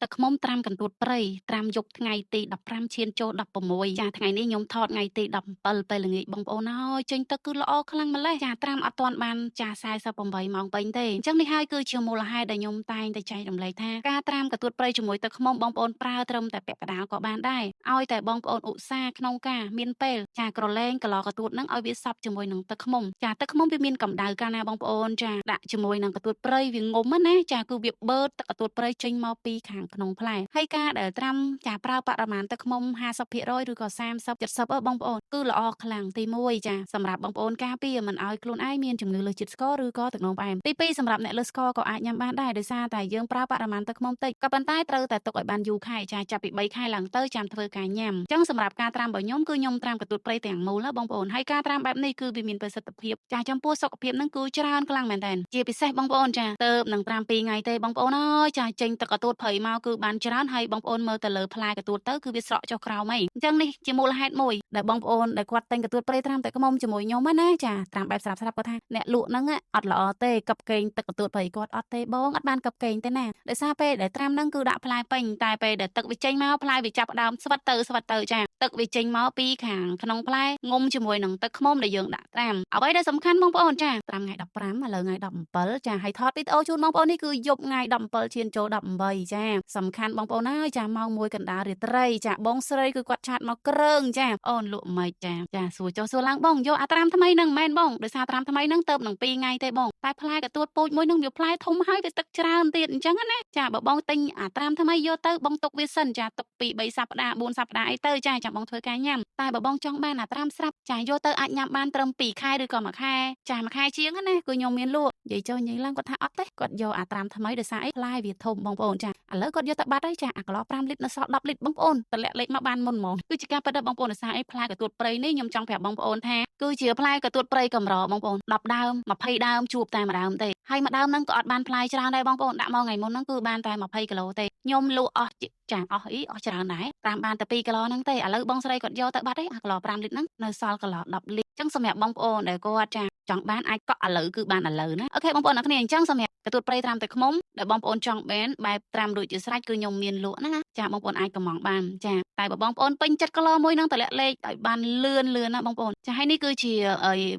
ទឹកឃ្មុំត្រាំកន្ទួតព្រៃត្រាំយប់ថ្ងៃទី15ឈានចូល16ចាថ្ងៃនេះខ្ញុំថតថ្ងៃទី17ពេលល្ងាចបងប្អូនហើយចេញទឹកគឺល្អខ្លាំងម្ល៉េះចាត្រាំអត់ទាន់បានចា48ម៉ោងពេញទេអញ្ចឹងនេះហើយគឺជាមូលហេតុដែលខ្ញុំតែងតែចែករំលែកថាការត្រាំកន្ទួតព្រៃជាមួយទឹកឃ្មុំបងប្អូនប្រើត្រឹមតែពាក់កណ្ដាលក៏បានដែរឲ្យតែបងប្អូនឧស្សាហ៍ក្នុងការមានពេលចាក្រឡេងកឡកន្ទួតហ្នឹងឲ្យវាសព្វជាមួយនឹងទឹកឃ្មុំចាទឹកឃ្មុំវាមានកម្ដៅកាលណាបងប្អូនចាដាក់ជាមួយនឹងកន្ទួតព្រៃវាងុំណាចាគឺវាបឺតទឹកកន្ទួតព្រៃចេញមកពីខាងក្នុងផ្លែហើយការដែលត្រាំចាប្រើបរិមាណទឹកឃ្មុំ50%ឬក៏30 70អឺបងប្អូនគឺល្អខ្លាំងទី1ចាសម្រាប់បងប្អូនការពារមិនឲ្យខ្លួនឯងមានជំងឺលើសជាតិស្ករឬក៏ទឹកនោមផ្អែមទី2សម្រាប់អ្នកលើសស្ករក៏អាចញ៉ាំបានដែរដោយសារតែយើងប្រើបរិមាណទឹកឃ្មុំតិចក៏ប៉ុន្តែត្រូវតែទុកឲ្យបានយូរខែចាចាប់ពី3ខែឡើងទៅចាំធ្វើការញ៉ាំអញ្ចឹងសម្រាប់ការត្រាំរបស់ខ្ញុំគឺខ្ញុំត្រាំកន្ទួតព្រៃទាំងមូលណាបងប្អូនហើយការត្រាំបែបនេះគឺវាមានប្រសិទ្ធភាពចាចំពោះសុខភាពនឹងគឺច្រើនខ្លាំងមែនតើជាពិសេសបងប្អូនចាទៅនឹងត្រាំ2ថ្ងៃទេបងប្អូនអើយចាចេញទឹកកន្ទួតព្រៃមកគឺបានច្រើនហើយបងប្អូនមើលទៅលើផ្លែកន្ទួតទៅគឺវាស្រក់ចុះក្រោមហីអញ្ចឹងនេះជាមូលហេតុមួយដែលបងប្អូនដែលគាត់ទិញកន្ទួតព្រៃត្រាំតែខ្មុំជាមួយខ្ញុំណាចាត្រាំបែបស្រាប់ស្រាប់គាត់ថាអ្នកលក់ហ្នឹងអត់ល្អទេកັບកេងទឹកកន្ទួតព្រៃគាត់អត់ទេបងអត់បានកັບកេងទេណាដោយសារពេលដែលត្រាំហ្នឹងគឺដាក់ផ្លែពេញតែពេលដែលទឹកវាចេញមកផ្លែវាចាប់ដើមស្វិតទៅស្វិតទៅចាទឹកវាចេញមកពីខាងក្នុងផ្លែងុំជាមួយនឹងទឹកឃ្មុំដែលយើងដាក់ត្រាំអ្វីដែលសំខាន់បងប្អូនចាត្រាំថ្ងៃ15ឥឡូវថ្ងៃ17ចាហើយថតវីដេអូជូនបងប្អូននេះគឺយប់ថ្ងៃ17ឈានចូល18ចាសំខាន់បងប្អូនហើយចាម៉ោង1កណ្ដាលរាត្រីចាបងស្រីគឺគាត់ chat មកគ្រើងចាអូនលក់មិនចាចាសួរចុះសួរឡើងបងយកអាត្រាំថ្មីហ្នឹងមែនបងដោយសារត្រាំថ្មីហ្នឹងទៅនឹង2ថ្ងៃទេបងតែផ្លែកទួតពូជមួយហ្នឹងវាផ្លែធំហើយវាទឹកច្រើនទៀតអញ្ចឹងណាចាបើបងទិញអាត្រាំថ្មីយកទៅបងទុកវាសិនចាទុក2 3សប្តាហ៍4សប្តាហ៍អីទៅចាចាំបងធ្វើការញ៉ាំតែបើបងចង់បានអាត្រាំស្រាប់ចាយកទៅអាចញ៉ាំបានត្រឹម2ខែឬក៏1ខែចា1ខែជាងណាគឺខ្ញុំមានលក់និយាយចុះនិយាយឡើងគាត់ថាអត់ទេគាត់យកអាត្រាំថ្មីដោយសារអីផ្លែវាធំបងប្អូនចាឥឡូវគាត់យកទៅបាត់ហើយចាអាក្លោ5លីត្រនៅសល់10លីត្របងប្អូនតម្លាក់លេខមកបានមុនហ្មងគឺជាការពិតដល់បងប្អូនដោយសារអីផ្លែកន្ទួតព្រៃនេះខ្ញុំចង់ប្រាប់បងប្អូនថាគឺជាផ្លែកន្ទួតព្រៃកម្របងប្អូន10ដើម20ដើមជួបតែមួយដើមទេហើយមួយដើមហ្នឹងក៏អត់បានផ្លែច្រើនដែរបងប្អូនដាក់មកថ្ងៃមុនហ្នឹងគឺបានតែ20គីឡូទេខ្ញុំលក់អស់ចាអស់អីអស់ច្រើនដែរតាមបានតែ2គីឡូហ្នឹងទេឥឡូវបងស្រីគាត់យកទៅបាត់ទេអាគីឡូ5លីត្រហ្នឹងនៅសល់គីឡូ10លីត្រអញ្ចឹងសម្រាប់បងប្អូនដែលគាត់ចាចង់បានអាចកក់ឥឡូវគឺបានឥឡូវណាOK បងប្អូនអ្នកគ្នាអញ្ចឹងសម្រាប់កន្ទួតព្រៃត្រាំទឹកឃ្មុំដែលបងប្អូនចង់បានបែបត្រាំរួចជាស្រេចគឺខ្ញុំមានលក់ណាចាបងប្អូនអាចកំងបានចាតែបើបងប្អូនពេញចិត្តគីឡូមួយហ្នឹងតម្លាក់លេខឲ្យបានលឿនលឿនណាបងប្អូនចាហើយនេះគឺជា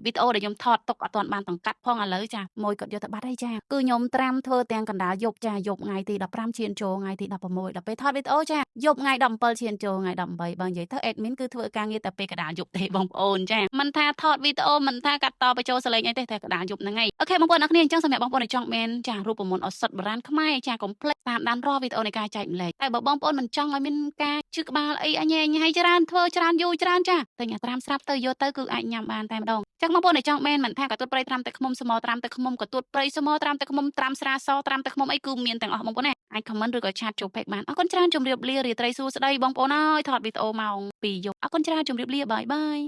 វីដេអូដែលខ្ញុំថតទុកអត់ទាន់បានតង្កាត់ផងឥឡូវចាមួយគាត់យកទៅបាត់ហើយចាគឺខ្ញុំត្រាំធ្វើទាំងកណ្ដាលយប់ចាយប់ថ្ងៃទី15ឈានចូលថ្ងៃទី16ដល់ពេលថតវីដេអូចាយប់ថ្ងៃ17ឈានចូលថ្ងៃ18បើនិយាយទៅ admin គឺធ្វើការងារតែពេលកណ្ដាលយប់ទេបងប្អូនចាមិនថាថតវីដេអូមិនថាកាត់តបញ្ចូលសលេងអីទេតែកណ្ដាលយប់ហ្នឹងឯង OK បងប្អូនអ្នកគ្នាអញ្ចឹងសម្រាប់បងប្អូនដែលចង់មានចារូបមន្តឱសថបុរាណខ្មែរចាកុំភ្លេចតាមដានរាល់វីដេអូនៃការចែកម្លែកតែបើបងប្អូនមិនចង់ឲ្យមានការឈឺក្បាលអីអញញ៉ៃច្រើនធ្វើច្រើនយូរច្រើនចាទិញអាត្រាំស្រាប់ទៅយកទៅគឺអាចញ៉ាំបានតែម្ដងចឹងបងប្អូនដែលចង់បានមិនថាកន្ទួតព្រៃត្រាំទឹកឃ្មុំសមត្រាំទឹកឃ្មុំកន្ទួតព្រៃសមត្រាំទឹកឃ្មុំត្រាំស្រាសត្រាំទឹកឃ្មុំអីគឺមានទាំងអស់បងប្អូនណាអាច comment ឬក៏ chat ចូល page បានអរគុណច្រើនជម្រាបលារាត្រីសួស្តីបងប្អូនអើយថតវីដេអូម៉ោង2យប់អរគុណច្រើនជម្រាបលា bye bye.